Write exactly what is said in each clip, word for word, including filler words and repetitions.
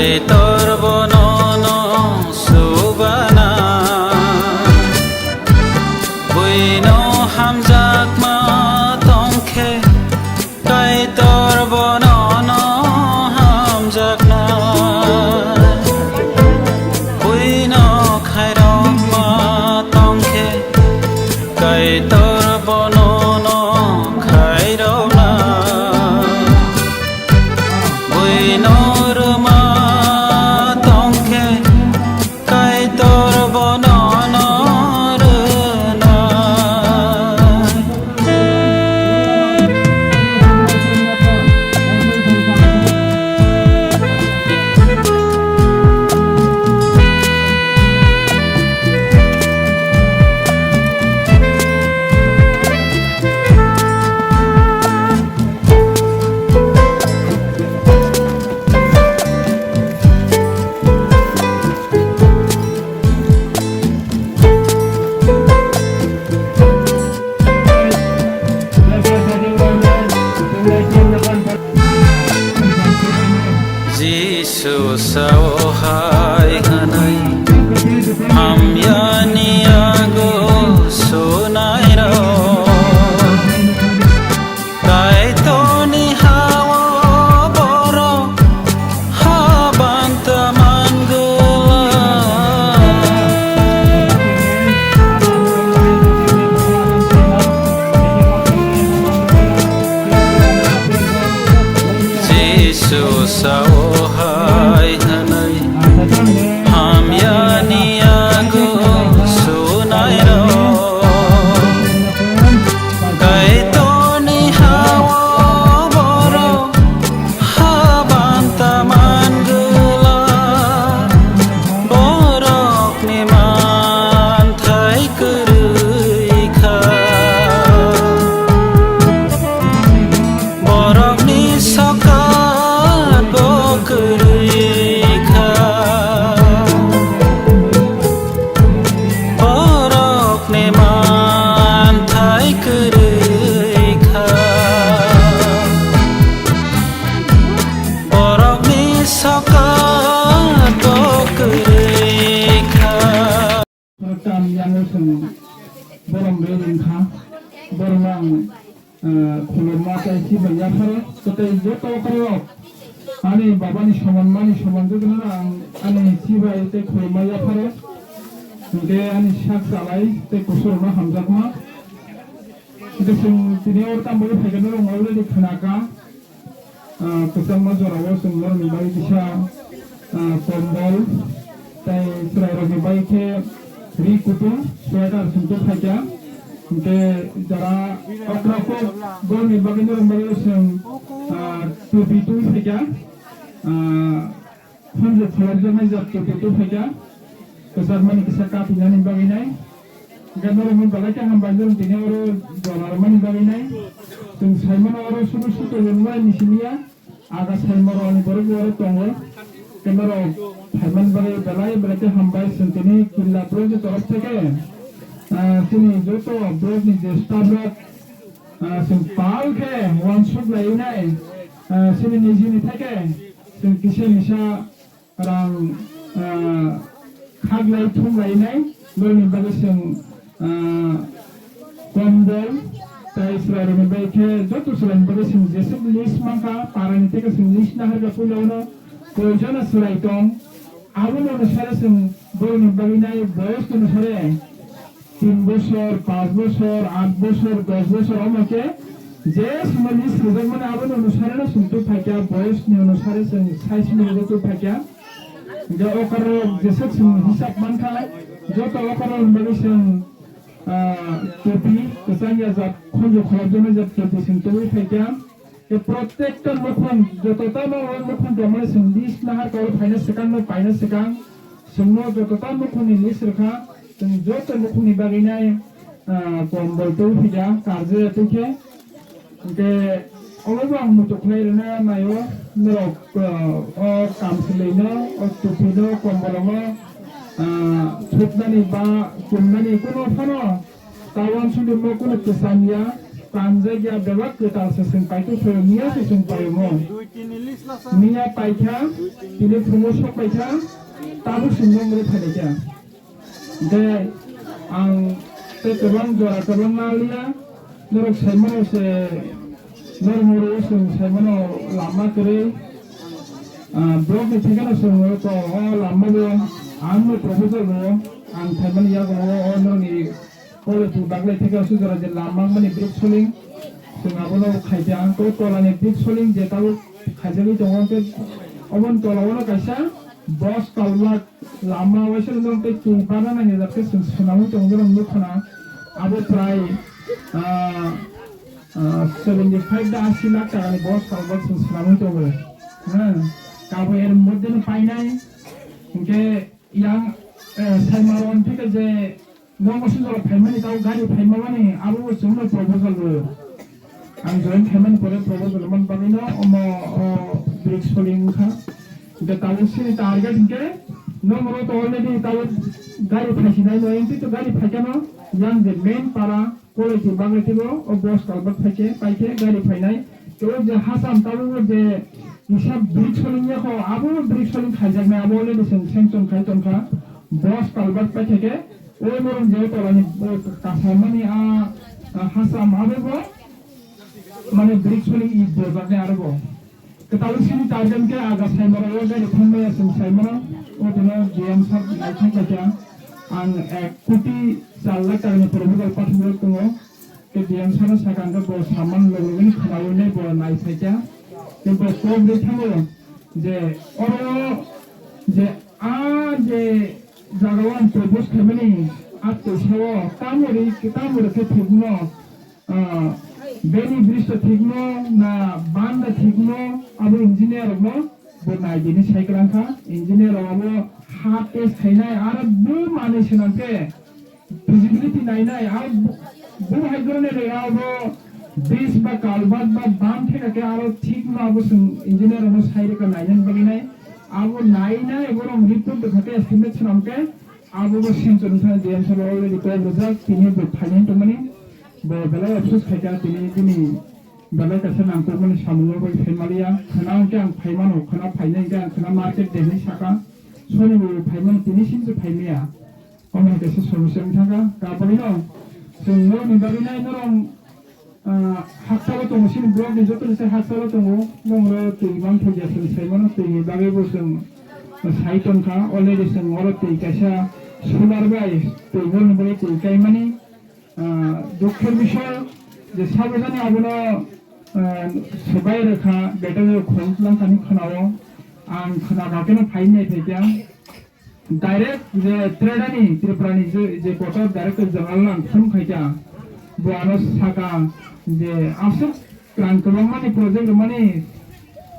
Kaitor bono no subana, buino hamjakma tongkhe, Kaitor bono no hamjakna, buino khairokma tongkhe, Kaitor bono no khairokna. Buino rwma tongkhe, Kaitor bono no rwna. Jisu sao hai hwnwi, hamyani yago sunairok. Kaitorni ha-o borok habanta mangwlak. Jisu sao hai hwnwi, hamyani yago sunairok. Kaitorni ha-o borok habanta mangwlak, borokni manthai kwrwi kha. Borokni sokat bo kwrwi kha. Borokni manthai kwrwi kha. Borokni sokat bo kwrwi kha. Tam yango chwng borom rwi ring kha. Borom ang, eh, khulumma tei chibai yapharo. Tei joto kwrwirok ani babani soman, mani soman jotono ang ani chibai tei khulumma yapharo. Hwnkhe ani sak chalai tei kusurokno hamjakma. Hwnkhe chwng tini oro tamo phaikhe norok already khwnakha. Ah, kwchangma jorao chwng norokni bagwi kisa, ah, kombol tei chwrairokni bagwi khe ri kutung, sweater chwng tubuphaikha. Hwnkhe jara okra kok borokni bagwi norokni bagwi chwng, ah, tupi tubuphaikha. Ah, Khunju kholopjaknai jat tupi tubuphaikha, kwchakmani kisa kapinani bagwi nai. Hwnkhe norokno belai khe hambai, norok tini oro jora rwmani bagwi nai. Chwng saimano oro sudu sudu rwmani simi ya, aga saimorokni borok bo oro tongo. Hwnkhe norok phaimani bagwi belai belai khe hambai, chwng tini Killa Project torof theke, ah, chini joto borokni je staff rok, ah, chwng pal khe uansuk laiwi nai, ah, chini nijini theke. Chwng kisa misa rang, ah, khaklai thumlainai, norokni bagwi chwng, ah, kombol tei chwrairokni bagwi khe joto chwraini bagwi chwng jeswk list mankha, parani theke chwng list naharkha puila uno koijono chwrai tong, aboni onusare chwng borokni bagwi nai boyos onusare. Tin bosor, panch bosor, aat bosor, dos bosor, omo khe je simi list rijak mani aboni onusare no chwng tubuphaikha, boyos ni onusare chwng size ni rijak tubuphaikha. Hwnkhe okoro jeswk chwng hisab mankha, joto okoro ni bagwi chwng, ah, topi kwchang ya jat, khunju kholopjaknai jat topi chwng tubuphaikha. Tei protekta nukhung, jototano o nukhung tongmani chwng list naharkha, o phaina swkang no paina swkang chwngno jotota nukhungni list rwkha, chwng joto nukhungni bagwi nai, ah, kombol tubuphaikha, karjaya tubukhe. Hwnkhe obo bo ang muchuk khlai rwna naio, norok, ah, o kamchwlwino, o tupino, kombolno, ah, thupnani ba chumnani kunu phano ta uansukni mo kunu kwchang ya. Tanjakya bebak kwtal se chwng paitu phaio, miya se chwng paio mo. Miya paikha, tini phungo sok paikha, tabuk chwng nongmani phaikha. Hwnkhe ang tei kwbang jora kwbangma liya, norok saimano se, norok moro chwng saimano lama kwrwi. Ah, block ni thekeno chwng to o lama bo, ang no proposal bo, ang phaimani yago o, o norokni College ni bagwi theke aswk jora je lama mani brick soling, chwng abono khaikha ang to tola ni brick soling je tabuk khaijagwi tongo, hwnkhe oboni tola o no kaisa bus culvert lama waisa no tei twi bana nang jak khe chwng swnamwi tongo, borok nukha na abo prai, ah, ah, seventy five da asi lakh taka ni bus culvert chwng swnamwi tongo, ha, kabo er moddhe no painai, hwnkhe yang, eh, Saimaron theke je Nogo sijolo phaimani tao gari phaimani abo bo chwngno proposal rwo. Ang join khaimani pore proposal man bagwino omo, o, brick soling wngkha. Hwnkhe tabuk sini target hwnkhe nongro to already tabuk gari phaisinai no, entwi to gari phaikano yang je main para quality bagwi teibo o bus culvert phaikhe paikhe gari phainai. Tei o je hasam tabuk o je hisab brick soling yakho abo brick soling khaijaknai abo already chwng sanction khai tongkha. Bus culvert paikhe khe Oi morong je tolani bo kasamani a, a, hasam abo bo mane brick soling i bojaknai aro bo. Kwtal sini target khe aga saimara o gari thangmaya chwng saimara o tino G M sir naithok kha ang ek koti char lakh taka ni proposal pathumrok tongo. Tei D M sir no sakha hwnkhe bo saman logi logi khwnaui nai bo nai phaikha. Tei bo kok rwi thango je oro je a je jaga o ang propose khaimani a twisa o tamo ri tamo rwkhe thwkno, ah, beni bridge to thwkno na banda thwkno abo engineer rokno bo naidini sai kwlangkha. Engineer rok abo ha test khainai aro bo manwi swnamkhe feasibility nainai, aro bo, bo hai dhoroner abo bridge ba culvert ba bam theka khe aro thik no abo chwng engineer rokno sai rwkha nainani bagwi nai. Abo nainai borok report rwkha khe estimate swnam khe abo bo sanction wngkha D M sir already kok rwjak tini bo phainai tongmani bo belai afsus khaikha tini bini belai kaisa nangkukmani samungo bai phaimaliya khwna hwnkhe ang phaimano khwna phainai hwnkhe ang khwna market de hinwi saka soni bo phaimani tini sini se phaimaya. Omo hai kaisa somosya wng thangkha. Kabui no chwng norokni bagwi nai norok, ah, hakchalo tongo, chini block ni joto ni sai hakchalo tongo. Nongro twi manthogo chwng sai mano, twi ni bagwi bo chwng sai tongkha. Already chwng oro twi kaisa solar bai twi borokni bagwi twi kaimani, ah, dukher bisoi je sabajani abono, ah, swbai rwkha, battery rok khum tlang thani khwnao. Ang khwna kha khe no phai nai phaikha. Direct je Treda ni, Tripura ni je, je kotor Director General ang phone khaikha, bo ano saka je aswk rang kwbangmani project rwmani,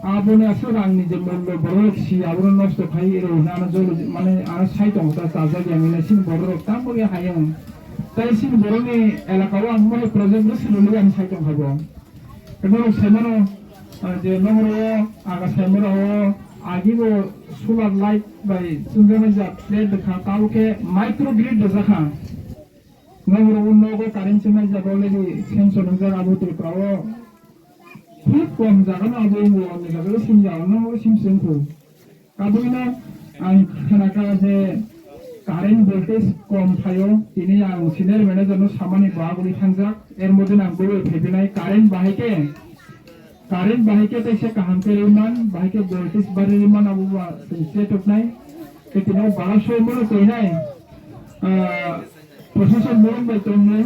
aboni aswk rangni je mullo borok si abono nosto khai rw hwnwi ano jolo mane ano sai tongo ta chajak ya hwnwi sini borok rok tamo ya hayung. Tai sini borokni elaka o ang mani project rw sini rw ang sai tongkha bo. Norok saimano, ah, je nokro o aga saimano o agi bo solar light bai chwngjak jak plate bwkha tabo khe micro grid rwjak kha. Nokro o nogo current chwnai jak already sanction wngjak abo Tripura o. Khub kom jaga no abo wng o, ani jaga o sim ya, o nogo sim se wng kho. Kabuino ang khnakha je current voltage kom phaio, tini ang senior manager no samani bo aguli thangjak, er moddhe ang bwrwi phaipinai current bahai khe, current bahai khe teisa kaham khe rwman, bahai khe voltage bari rwman abo ba chwng se toknai, khe tini o bara soi mano koinai, ah, Procession borok bai tongo,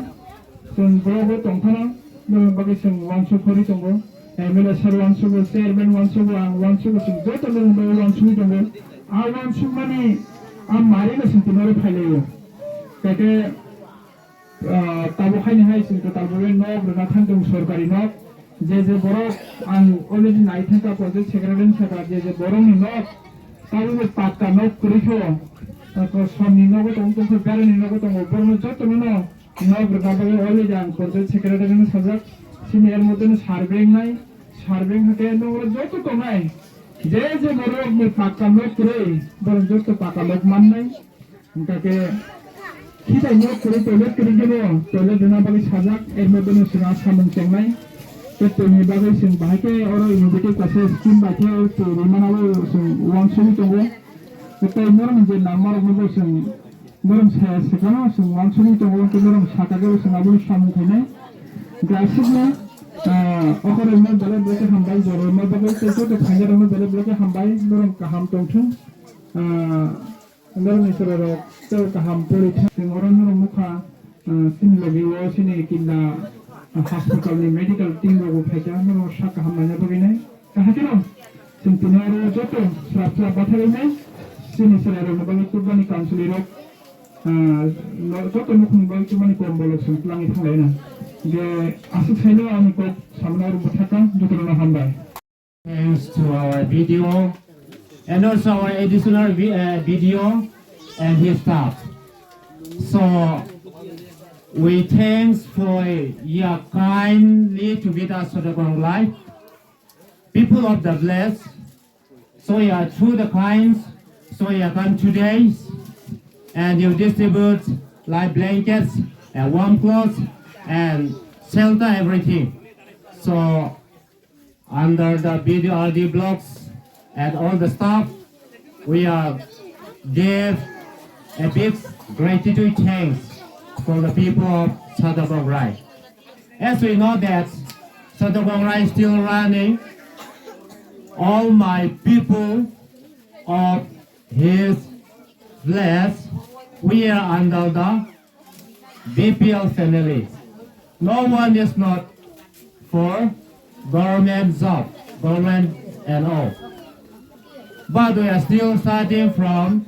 chwng borok bai tongthana, borok bagwi chwng uansuk khorwi tongo. M L A sir uansugo, chairman uansugo, ang uansugo, chwng joto borok bai uansugwi tongo. A uansukmani a mari no chwng tini oro phailaio. Kake, ah, tabuk haini hai chwng kwtal borok nok rwna thang tongo sorkari nok. Je je borok ang already nai thangkha, panchayat secretary ni sakha, je je borok ni nok, tabuk pakka nok kwrwi kho, sonni nogo tongo, tongkha berani nogo tongo, borokno jotono no nok rwna bagwi already ang panchayat secretary no sajak, sini er moddhe no survey wngnai, survey wngkha khe nok joto tongnai, je je borok ni pakka nok kwrwi, borok joto pakka nok mannai. Hingkha khe Khitai nok kwrwi toilet kwrwi khe bo toilet rwna bagwi sajak, er moddhe no chwng samung chengnai. Tei twi ni bagwi chwng bahai khe oro innovative kaisa scheme bai khe twi rwmano chwng uansugwi tongo. Tei norok ni je nangma rok no bo chwng norok saya swkang no chwng uansugwi tongo, tei norok saka khe bo chwng abono samung khainai. Hwnkhe aswk no, ah, okho rok no belai belai khe hambai, jora rok no bagwi tei joto phainairok no belai belai khe hambai, norok kaham tongthung. Ah, Norokni chwrairok tei kaham pori thang. Chwng oro norok nukha, ah, chini logi o chini kinda, ah, hospital ni medical team rok bo phaikha, norok sak kaham naina bagwi nai. Kaham khe no chwng tini oro joto swrap swrap bathagwi nai chini chwrairokni bagwi tubani council rok, ah, no-, joto nukhungni bagwi tubani kombol rok chwng twlangwi thanglaina. Je aswk saino ani kok samano oro bwthakha, jotono hambai. Thanks to our B D O and also our additional V-, uh, B D O and his staff. So we thanks for your kindly to meet us for the Konglai. People of the blessed, so you are through the kinds, so you come today and you distribute light blankets and warm clothes and shelter everything. So under the B D R D blocks and all the staff, we are give a big gratitude thanks for the people of Sadabograi. As we know that Sadabograi is still running, all my people of his village, we are under the B P L family. No one is not for government job, government and all. But we are still starting from,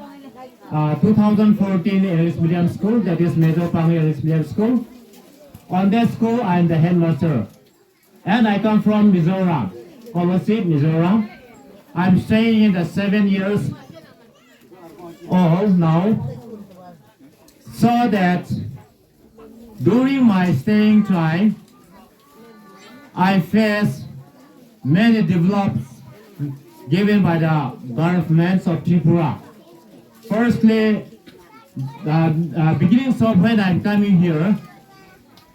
uh, two thousand fourteen English medium school, that is Major Pang English medium school. On that school, I am the headmaster. And I come from Mizoram, Kolasib, Mizoram. I'm staying in the seven years old now. So that during my staying time, I face many developments given by the governments of Tripura. Firstly, the, uh, beginnings of when I'm coming here,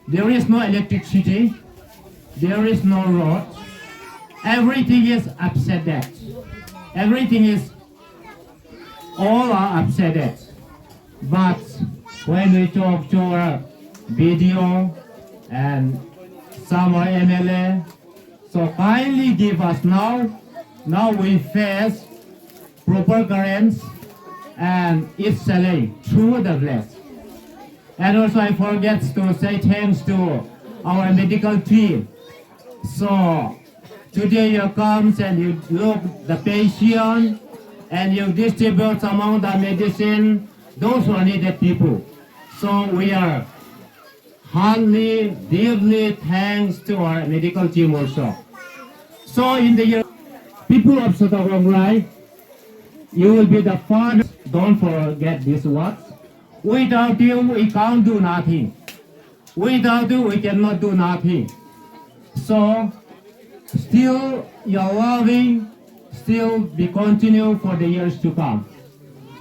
there is no electricity, there is no road, everything is upside down, everything is all are upset. But when we talk to our B D O and some are M L A, so kindly give us now. Now we face proper currents and it's selling through the village. And also I forget to say thanks to our medical team. So today you comes and you look the patient and you distribute among the medicine those who are needed people. So we are heartily, deeply thanks to our medical team also. So in the year, people of Sotawangrai, you will be the first. Don't forget this word. Without you, we can't do nothing. Without you, we cannot do nothing. So, still, your loving still be continue for the years to come.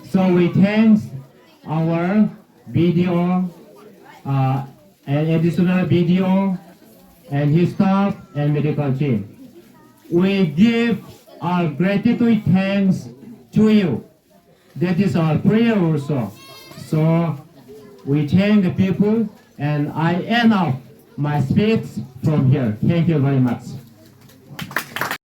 So we thanks our B D O, uh, and additional B D O, and his staff and medical team. We give our gratitude thanks to you. That is our prayer also. So we thank the people, and I end up my speech from here. Thank you very much.